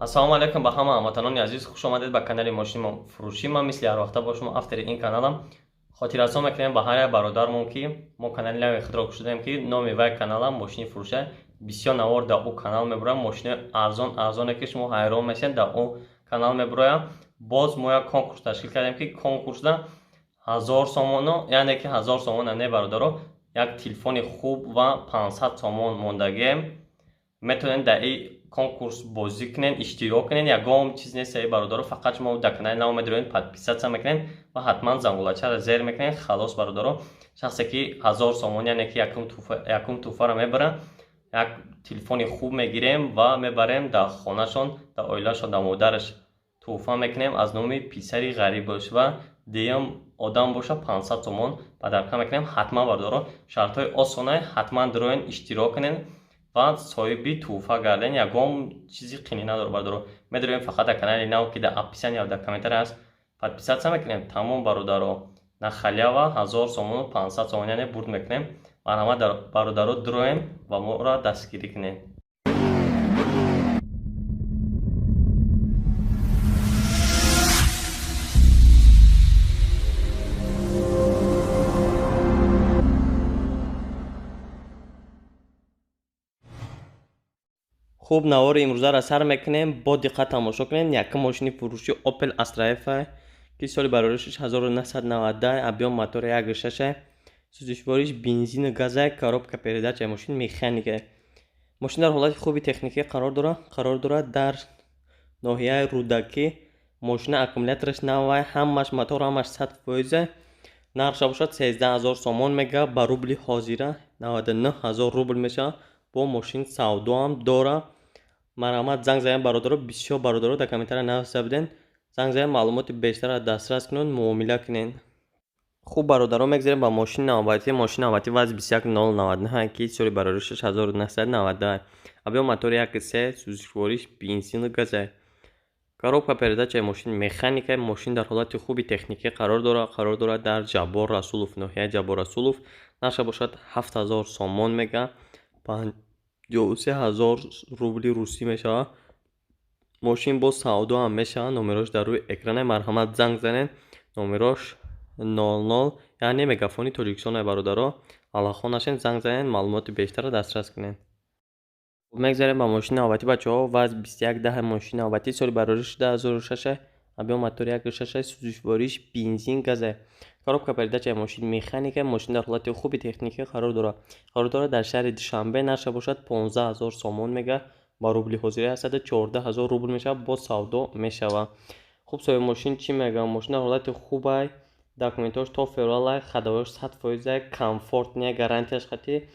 Ассалому алайкум ба ҳама ҳамватанони азиз, хуш омадед ба канали мошинфурӯшӣ. Ман мисли ҳар вақта бо шумо автори ин каналам. Хотиррасон мекунем ба ҳар як бародармон, ки мо канали нави худро кушодаем, ки номи вай каналам мошини фурӯша. Бисёр навор дар ӯ канал мебуроям, мошинои арзон арзоне, ки шумо ҳайрон мешавед, дар ӯ канал мебуроям. Боз мо як конкурс ташкил кардем, ки конкурсда 1000 сомоно, яъне ки 1000 сомона не, бародаро, як телефони хуб ва 500 сомон мондагием. Метавонед дар ин конкурс бозӣ кунед, иштирок кунед. Ягон чиз нест, ай бародаро, фақат шумо дар канали нав медироед, подписаться мекунед ва ҳатман зангулачаро зер мекунед. Халос, бародаро. Шахсе ки 1000 сомон, яъне ки якум тӯҳфаро мебарад, як телефони хуб мегирем ва мебарем дар хонашон, дар оилашон, дар модараш тӯҳфа мекунем аз номи писари ғарибаш, ва дуюм одам боша, 500 сомон подарка мекунем. Ҳатман, бародаро, шартҳои осонае, ҳатман дироен, иштирок кунед ва соҳиби тӯҳфа гарден. Ягон чизи қинӣ надорад, бародаро. Медироем фақат дар канали нав, ки дар описания, дар комментария ҳаст, подписаться мекунем, тамом, бародаро. На халява, 1000 сомону 500 сомон, яъне бурд мекунем. Марҳамат, бародаро, дироем ва моро дастгирӣ кунем. Хуб, навори имрӯзаро сар мекунем, бо диққат тамошо кунем. Якум мошини фурӯши Opel Astra F, ки соли бароришаш 1990, объём мотори 1,6, сӯзишвориш бензину газа, коробка передача мошин механика. Мошин дар ҳолати хуби техникӣ қарор дорад дар ноҳияи Рӯдакӣ. Мошина аккумулятораш навай, ҳамаш, мотор ҳамаш 100%. Нархша бошад 13 000 сомон мега, ба рубли ҳозира 99 000 рубл мешавад. Бо мошин савдоам дора. Марҳамат, занг занед, бародаро. Бисёр бародаро дар комментария нависта буден. Занг занед, маълумоти бештарро дастрас кунед, муомила кунед. Хуб, бародаро, мегзарем ба мошини навбатӣ. Мошини навбатӣ ВАЗ 21099, ки соли бароришаш 1992, объём мотори 1,3, сӯзишвориш бензину газа, коробка передачаи мошин механика. Мошин дар ҳолати хуби техникӣ қарор дорад дар Ҷаббор Расулов, ноҳияи Ҷаббор Расулов. Нархша бошад 7000 сомон мега, 53 000 рубли русӣ мешавад. Мошин боз савдо ҳам мешавад. Номерош дар рӯи экране, марҳамат, занг занед. Номерош 00, яъне мегафони Тоҷикистон. Бародаро, аллоҳхон нашед, занг занед, маълумоти бештарро дастрас кунед. Мегзарем ба мошини навбатӣ, бачаҳо. ВАЗ 2110, мошини навбатӣ, соли барориш 2006, объём мотори 1,6, сӯзишвориш бензин газа, коробка передачаи мошин механика. Мошин дар ҳолати хуби техникӣ қарор дорад дар шаҳри Душанбе. Нархша бошад 15 000 сомон мега, ба рубли ҳозира 114 000 рубл мешавад. Боз савдо мешавад. Хуб, соҳиби мошин чӣ мегӯяд? Мошин дар ҳолати хубай, документҳош то февралай, ходовояш 100%, комфортный, гарантияш хати.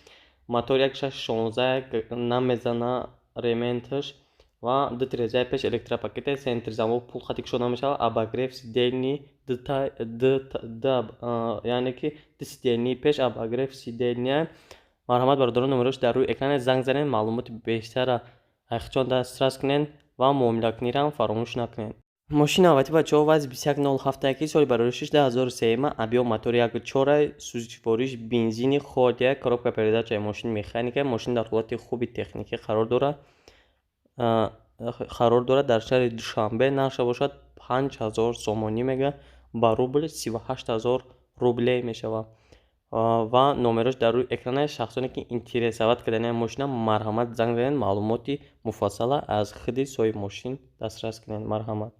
Мотор 1,6 16 намезана, ременташ ва ду тирезаи пеш электропакете, центр замок, пул хати кушода намешавад, обогрев сидений, яъне ки ду сидении пеш обогрев сидения. Марҳамат, бародарон, номерош дар рӯи экране, занг занед, маълумоти бештарро ҳақиқчон дастрас кунед ва муомилакуниро ҳам фаромӯш накунед. Мошини навбатӣ, бачаҳо, ВАЗ 2107, ки соли бароришиш 2003, объём мотори 1,4, сӯзишвориш бензини холия, коробка передачаи мошин механика. Мошин дар ҳолати хуби техникӣ қарор дорад дар шаҳри Душанбе. Нархша бошад 5000 сомонӣ мега, ба рубл 38 000 рубле мешавад ва номерош дар рӯи экране. Шахсоне ки интересовать кардани мошина, марҳамат, занг занед, маълумоти муфассала аз худи соҳиби мошин дастрас кунед. Марҳамат.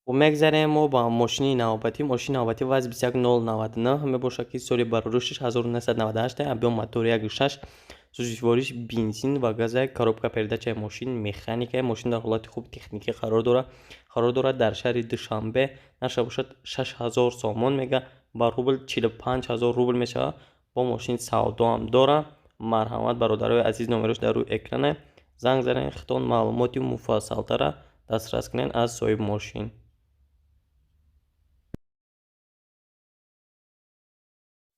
Мегзарем мо ба мошини навбатӣ. Мошини навбатӣ ВАЗ 21099 мебошад, ки соли бароришаш 1998, объём мотори 1,6, сӯзишвориш бензин ва газа, коробка передачаи мошин механика. Мошин дар ҳолати хуби техникӣ қарор дорад дар шаҳри Душанбе. Нархша бошад 6000 сомон мега, ба рубл 45 000 рубл мешавад. Бо мошин савдоам дорад. Марҳамат, бародарои азиз, номерош дар рӯи экране, занг занед, худтон маълумоти муфассалтарро дастрас кунед аз соҳиби мошин.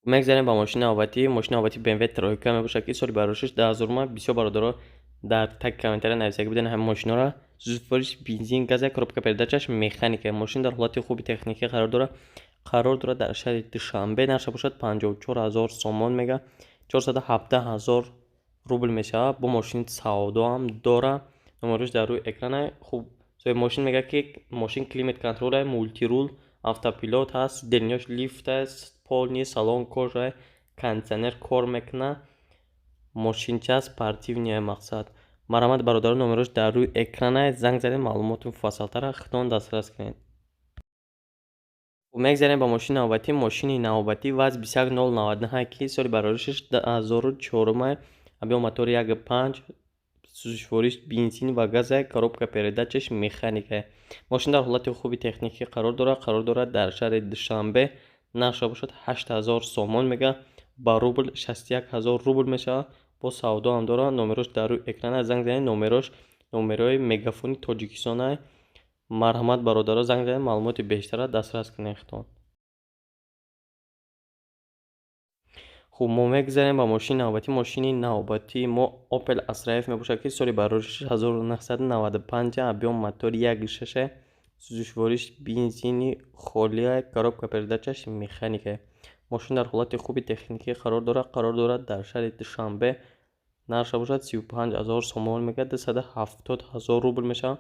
Мегзарем ба мошини навбатӣ. Мошини навбатӣ BMW тройка мебошад, ки соли бароришаш 2000. Бисёр бародаро дар таги комментария нависагӣ буданд ҳамин мошинҳоро. Сӯзишвориш бензин газа, коробка передачаш механика. Мошин дар ҳолати хуби техникӣ қарор дорад дар шаҳри Душанбе. Нархша бошад 54 000 сомон мега, 417 000 рубл мешавад. Бо мошини савдоам дорад. Номерош дар рӯи экрана. Хуб, соҳиби мошин мегӯяд, ки мошин климат контроль, мультируль, автопилот ҳаст, сиденьяш лифт аст, полный салон кожа, кондитсионер кор мекунад. Мошинча спортивный мақсад. Марҳамат, бародаро, номерош дар рӯи экрана, занг занед, маълумоти муфассалтарро худтон дастрас кунед. Мегзарем ба мошини навбатӣ. Мошини навбатӣ ВАЗ 21099, ки соли бароришаш 2004, объём мотори 1,5, сӯзишвориш бензин ва газа, коробка передачаш механика. Мошин дар ҳолати хуби техникӣ қарор дорад, қарор дорад дар шаҳри Душанбе. Нархша бошад 8000 сомон мега, ба рубл 61 000 рубл мешавад. Бо савдо ҳам дорад. Номерош дар рӯи экрана, занг занед. Номерош номерои Мегафони Тоҷикистона. Марҳамат, бародаро, занг занед, маълумоти бештарро дастрас кунед худтон. Хуб, мо мегузарем ба мошини навбатӣ. Мошини навбатии мо Opel Astra F мебошад, ки соли бароришаш 1995, объём мотори 1,6, сӯзишвориш бензини холия, коробка передачаш механика. Мошин дар ҳолати хуби техникӣ қарор дорад, қарор дорад дар шаҳри Душанбе. Нархша бошад 35 000 сомон мегӯяд, 270 000 рубл мешавад.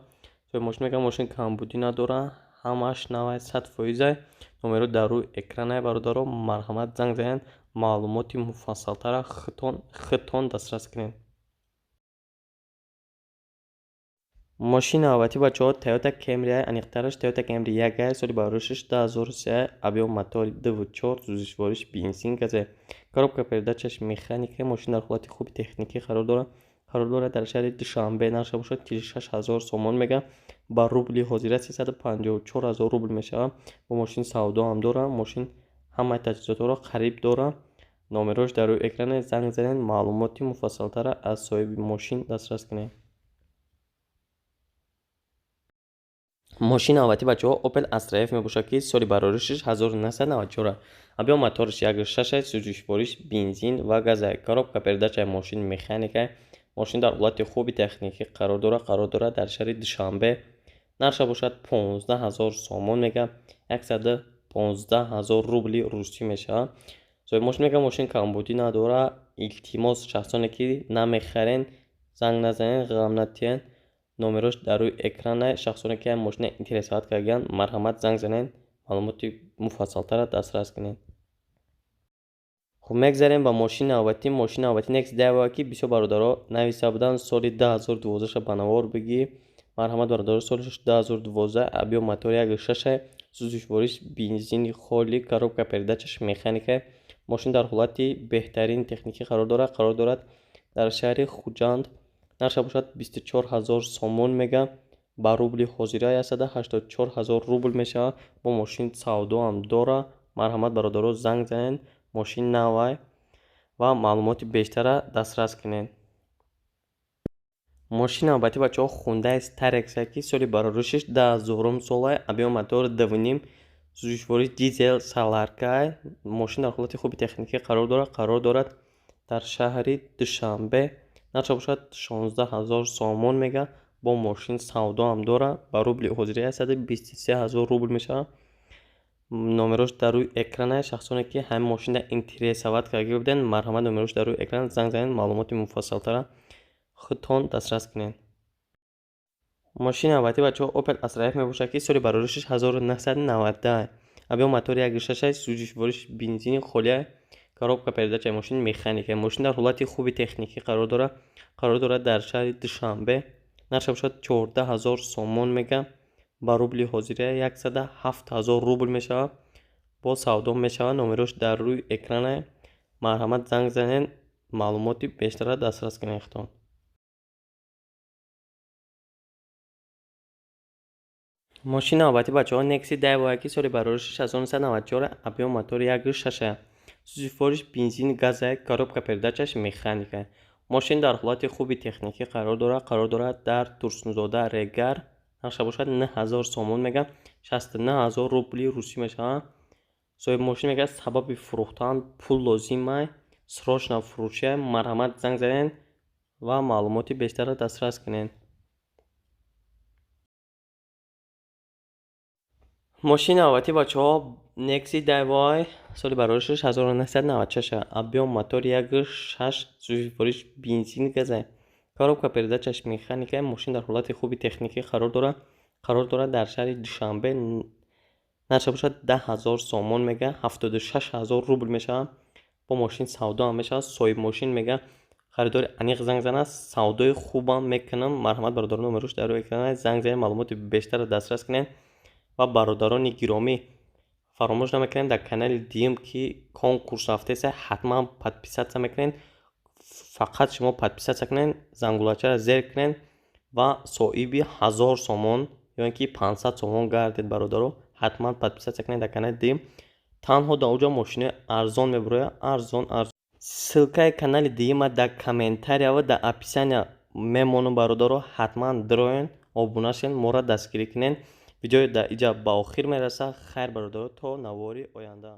Соҳиби мошин мегӯяд, мошин камбудӣ надорад, ҳамааш навай, 100%. Номеро дар рӯи экранае, бародаро, марҳамат, занг занед, маълумоти муфассалтарро худтон дастрас кунед. Мошини навбатӣ, бачаҳо, Toyota Camry, аниқтараш Toyota Camry 1, соли бароришаш 2003, объём мотори 2,4, сӯзишвориш бензин, газа, коробка передачаш механика. Мошин дар ҳолати хуби техникӣ қарор дорад, қарор дорад дар шаҳри Душанбе. Нархша бошад 46 000 сомон мега, ба рубли ҳозира 354 000 рубл мешавад. Бо мошин савдо ҳам дорад. Мошин ҳамаи таҷҳизотҳоро қариб дорад. Номерош дар рӯи экране, занг занед, маълумоти муфассалтарро аз соҳиби мошин дастрас кунед. Мошини навбатӣ, бачаҳо, Opel Astra F мебошад, ки соли бароришаш 1994, объём моториш 1,6, сӯзишвориш бензин ва газа, коробка передачаи мошин механика. Мошин дар ҳолати хуби техникӣ қарор дорад, қарор дорад дар шаҳри Душанбе. Нархша бошад 15 000 сомон мега, 115 000 рубли русӣ мешавад. Соҳиби мошин мегӯяд, мошин камбудӣ надорад. Илтимос, шахсоне ки намехарен, занг назанед, ғам натиҳед. Номерош дар рӯи экрана. Шахсоне ки мошина интересовать кардагианд, марҳамат, занг занед, маълумоти муфассалтарро дастрас кунед. Хуб, мегзарем ба мошини навбатӣ. Мошини навбатӣ Nexia Daewoo, ки бисёр бародаро нависта буданд, соли 2012 ба навор бигӣ. Марҳамат, бародаро, соли 2012, объём мотори 1,6, сӯзишвориш бензини холӣ, коробка передачаш механика. Мошин дар ҳолати беҳтарин техникӣ қарор дорад, қарор дорад дар шаҳри Хуҷанд. Нархша бошад 24 000 сомон мега, ба рубли ҳозира 184 000 рубл мешавад. Бо мошин савдо ҳам дорад. Марҳамат, бародаро, занг занед, мошин навай ва маълумоти бештарро дастрас кунед. Мошини навбатӣ, бачаҳо, Hyundai Starex, ки соли бароришаш 2000 сола, объём мотори 2,5, сӯзишвориш дизел, солярка. Мошин дар ҳолати хуби техникӣ қарор дорад, қарор дорад дар шаҳри Душанбе. Нархша бошад 16 000 сомон мега. Бо мошин савдо ҳам дорад. Ба рубли ҳозира 123 000 рубл мешавад. Номерош дар рӯи экрана. Шахсоне ки ҳамин мошинда интересовать карда буданд, марҳамат, номерош дар рӯи экран, занг занед, маълумоти муфассалтарро худтон дастрас кунед. Мошини навбатӣ, бачаҳо, Opel Astra F мебошад, ки соли бароришаш 1990, объём мотори 1,6, сӯзишвориш бензини холия, коробка передачаи мошин механика. Мошин дар ҳолати хуби техникӣ қарор дорад, қарор дорад дар шаҳри Душанбе. Нархша бошад 14 000 сомон мега, ба рубли ҳозира 107 000 рубл мешавад. Бо савдо мешавад. Номерош дар рӯи экрана, марҳамат, занг занед, маълумоти бештарро дастрас кунед худтон. Мошини навбатӣ, бачаҳо, Nexia Daewoo, ки соли бароришаш 1994, объём мотори 1,6, сӯзишвориш бензин, газа, коробка передачаш механика. Мошин дар ҳолати хуби техникӣ қарор дорад, қарор дорад дар Турсунзода, Регар. Нархша бошад 9000 сомон мега, 69 000 рубли русӣ мешавад. Соҳиби мошин мегӯяд, сабаби фурӯхтан пул лозимай, срочно фурӯшия. Марҳамат, занг занед ва маълумоти бештарро дастрас кунед. Мошини навбатӣ, бачаҳо, Nexia Daewoo, соли бароришаш 1996, объём мотори 1,6, сӯзишвориш бензин, газа, Коробка передачаш механика. Мошин дар ҳолати хуби техникӣ қарор дорад дар шаҳри Душанбе. Нархша бошад 10 000 сомон мега, 76 000 рубл мешавад. Бо мошин савдо ҳам мешавад. Соҳиб мошин мега, харидори аниқ занг занад, савдои хубам мекунам. Марҳамат, бародарон, номерош дар рӯи экран, занг занед, маълумоти бештарро дастрас кунед. Ва, бародарони гиромӣ, фаромӯш намекунем, дар канали дуюм, ки конкурс рафтеса, ҳатман подписаться мекунед. Фақат шумо подписаться кунед, зангулачаро зер кунед ва соҳиби 1000 сомон ё ин ки 500 сомон гардед. Бародаро, ҳатман подписаться кунед дар канали дуюм. Танҳо дар оҷо мошинои арзон мебурояд, арзон, арзон. Ссылкаи канали дуюма дар комментария ва дар описания мемонам. Бародаро, ҳатман дироен, обуна шавед, моро дастгирӣ кунед. Видеои дар иҷа ба охир мерасад. Хайр, бародаро, то навори оянда.